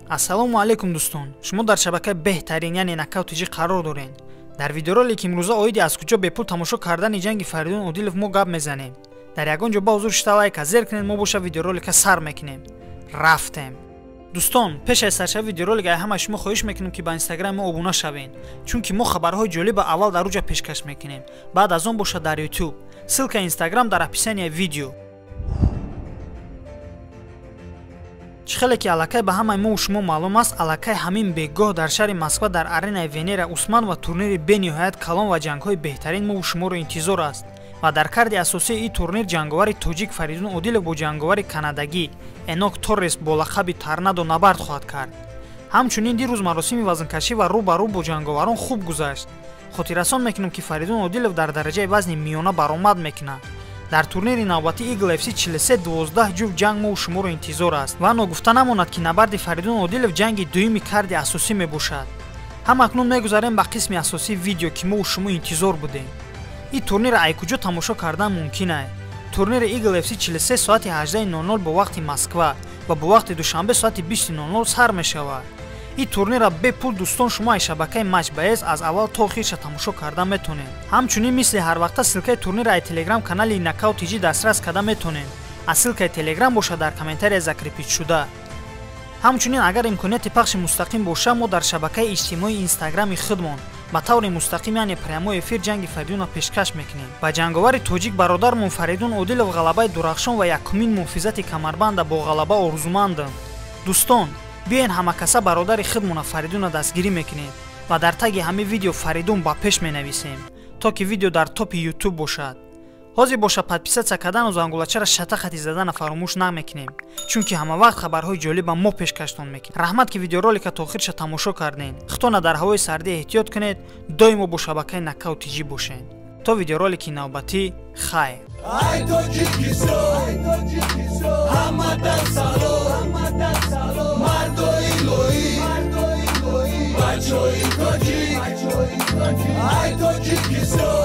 Ассалому алайкум дӯстон. Шумо дар шабакаи беҳтарин, яъне Нокаут ТЖ қарор доред. Дар видеоролики имрӯза оиди аз куҷо бепул тамошо кардани ҷанги Фаридун Одилов мо гап мезанем. Дар ягон ҷо ба ҳузур шита лайка зер кунед, мо боша видеоролика сар мекунем. Рафтем. Дӯстон, пеш аз саршави видеоролик ай ҳамаи шумо хоҳиш мекунем, ки ба инстаграми мо обуна шавед, чунки мо хабарҳои ҷолиба аввал дар уҷа пешкаш мекунем, баъд аз он боша дар YouTube. Ссылкаи инстаграм дар описанияи видео. Чӣ хеле ки аллакай ба ҳамаи мо шумо маълум аст, аллакай ҳамин бегоҳ дар шаҳри Москва дар аренаи Венера Усман ва турнири бениҳоят калон ва ҷангҳои беҳтарин мо шуморо интизор аст. Ва дар карди асосии ин турнир ҷанговари тоҷик Фаридун Одилов бо ҷанговари канадагӣ Энок Торрес бо лақаби Торнадо набард хоҳад кард. Ҳамчунин дирӯз маросими вазнкашӣ ва рӯ ба рӯ бо ҷанговарон хуб гузашт. Хотиррасон мекунем, ки Фаридун Одилов дар дараҷаи вазни миёна баромад мекунад. Дар турнири навбатӣ Eagle FC 43 12 ҷуфт ҷанг мо шуморо интизор аст ва ногуфта намонад, ки набарди Фаридун Одилов ҷанги дуюми карди асосӣ мебошад. Ҳам акнун мегузарем ба қисми асосии видео, ки мо шумо интизор будем. Ин турнирро ай куҷо тамошо кардан мумкин аст? Турнири Eagle FC 43 соати 18:00 бо вақти Москва ва бо вақти Душанбе соати 20:00 сар мешавад. Ин турнирро бепул дӯстон шумо аз шабакаи Матч Баез аз аввал то охирша тамошо карда метонед. Ҳамчунин мисли ҳарвақта ссылкаи турнирро аз телеграм канали Нокаут ТЖ дастрас карда метонед. Аз ссылкаи телеграм бошад дар комментария закрепить шуда. Ҳамчунин агар имконияти пахши мустақим боша, мо дар шабакаи иҷтимоии инстаграми худмон ба таври мустақим, яъне прямой эфир ҷанги Фаридунро пешкаш мекунем. Ба ҷанговари тоҷик бародармон Фаридун Одилов ғалабаи дурахшон ва якумин муҳофизати камарбанда бо ғалаба орзумандам. Дӯстон, биёен ҳамакаса бародари худмона Фаридунро дастгирӣ мекунем ва дар таги ҳамин видео Фаридун ба пеш менависем, то ки видео дар топи YouTube бошад. Ҳозир боша подписаться кардану зангулачаро шата хати задана фаромӯш намекунем, чунки ҳама вақт хабарҳои ҷолиба мо пешкаштон мекунем. Раҳмат, ки видеоролика то охирша тамошо кардем. Худтона дар ҳавои сардӣ эҳтиёт кунед, доимо бо шабакаи Нокаут ТЖ бошед. То видеоролики навбатӣ, хайр. Ай Тоҷикистон, ҳама дар салом, мардои лоӣ, бачаҳои тоҷик. Ай Тоҷикистон.